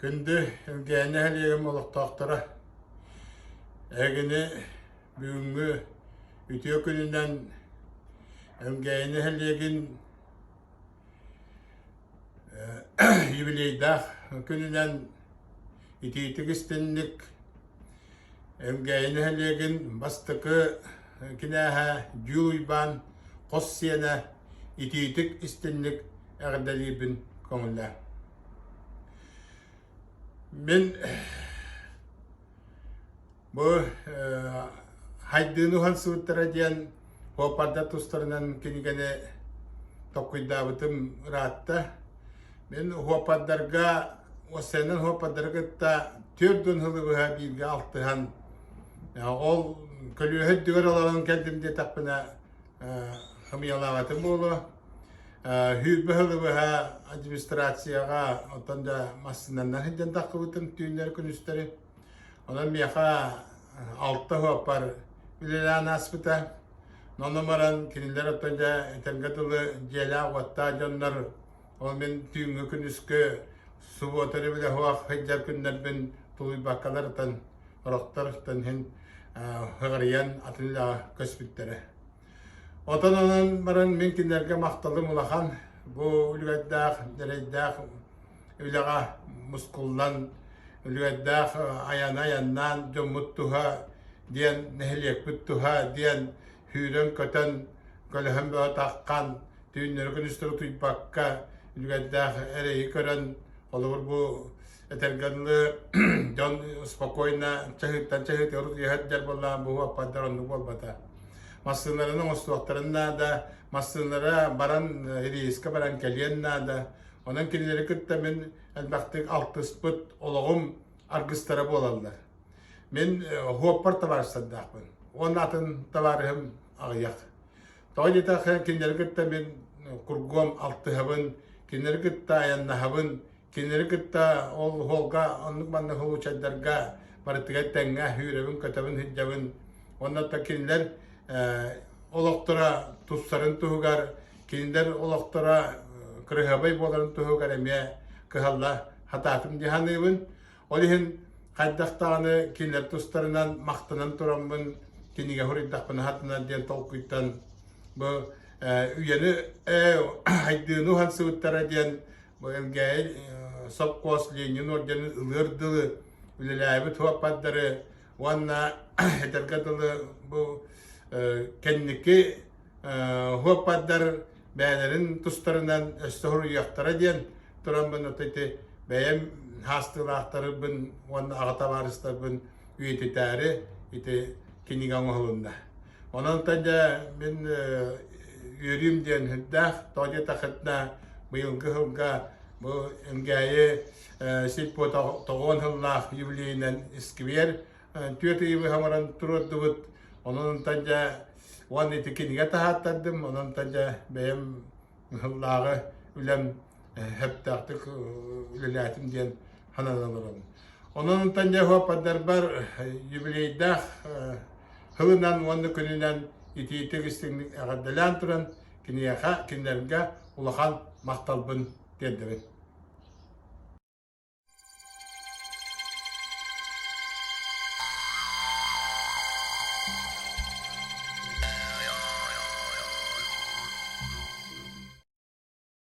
Күндү Элгээйи нэһилиэгим олохтоохторо! Эһигини бүгүҥҥү үтүө күнүнэн Элгээйи нэһилиэгин юбилейдаах күнүнэн итиитик истинник Элгээйи нэһилиэгин бастакы кинээһэ Дьүүл Уйбаан хос сиэнэ итиитик истинник эҕэрдэлиирбин көҥүллээ. Мин бу Хайдыыны уһансыбыттара диэн Хуоппардар тустарынан кинигэни толкуйдаабытым ыраатта. Мин Хуоппардарга, уопсайынан Хуоппардары кытта 40 сылы быһа бииргэ алтыһан, ол көлүөһэ үрдүгэр олорон кэллим диэтэхпинэ, хымыйалаабатым буолуо. Сүүрбэ сылы быһа администрацияҕа, оттон да массыынанан сылдьан таххыбытым түүннэри-күнүстэри. Онон миэхэ алта уһуоппар үлэлээн ааспыта. Онон баран кинилэр оттон дьэ этэргэ дылы дьиэлээх-уоттаах дьоннор ол мин түүҥҥү күнүскү субуота өрөбүлэ суох сылдьар күннэрбин тулуйбаккалар ытан орохтор иһин ыҕырыйан атын үлэҕэ көспүттэрэ. Отон онон баран мин кинилэргэ махталым улахан. Бу үлүгэрдээх, эрэйдээх үлэҕэ мускуллан, үлүгэрдээх айаны айаннаан дьоммут туһа диэн, нэһилиэкпит туһа диэн сүүрэн-көтөн, көлөһөн бөҕө таххан, түүннэри-күнүстэри утуйбакка үлүгэрдээх эрэйи көрөн, холобур бу этэргэ дылы дьон спокойно чаһыыттан чаһыытыгар утуйа сылдьар буоллаҕына бу аппардар оннук буолбата. Массыыналарын оҥостуохтарын наада, массыыналара баран рейскэ баран кэлиэн наада. Онон кинилэри кытта мин элбэхтик алтыспыт олоҕум аргыстара буолаллар. Мин хуоппар табаарыстардаахпын. Уонна атын табаарыһым аҕыйах. Тоҕо диэтэххэ кинилэри кытта мин кургуом алтыһабын, кинилэри кытта айаннаһабын, Кинилэри кытта ол уһуолга оннук-маннык случайдарга барытыгар тэҥҥэ сүүрэбин-көтөбүн сылдьабын. Уонна да кинилэр олохторо тупсарын туһугар, кинилэр олохторо кырыһабай буоларын туһугар эмиэ кыһалла сатаатым дии саныыбын. Ол иһин хайдах даҕаны кинилэр тустарынан махтанан тураммын кинигэ суруйдахпына сатанар диэн толкуйтан бу үйэни хайдыыны уһансыбыттара диэн Бу Элгээйи сопхуос Ленин орденын ылыар дылы үлэлээбит суоппардары уонна этэргэ дылы бу кэнники суоппардар бэйэлэрин тустарынан өссө суруйуохтара диэн тураммын ото ити бэйэм хаастыылаахтарбын уонна аҕа табаарыстарбын үйэтитээри ити кинигэ оҥоһулунна. Онон дьэ мин үөрүүм диэн сүрдээх, тоҕо диэтэххитинэ быйылгы сылга бу Элгээйи сельпо тоҕуон сыллаах юбилейынан искибиэр түөрт ыйы быһа оҥорон туруордубут. Онон дьэ уонна ити кинигэ таһааттардым, онон дьэ бэйэм сыллааҕы үлэм сөптөөхтүк үлэлээтим диэн сананан олоробун. Онон онтон дьэ уоппардарбар юбилейдаах сылынан уонна күнүнэн итиитик истиҥник эҕэрдэлээн туран киниэхэ, кинилэргэ улахан махталбын тиэрдэбин.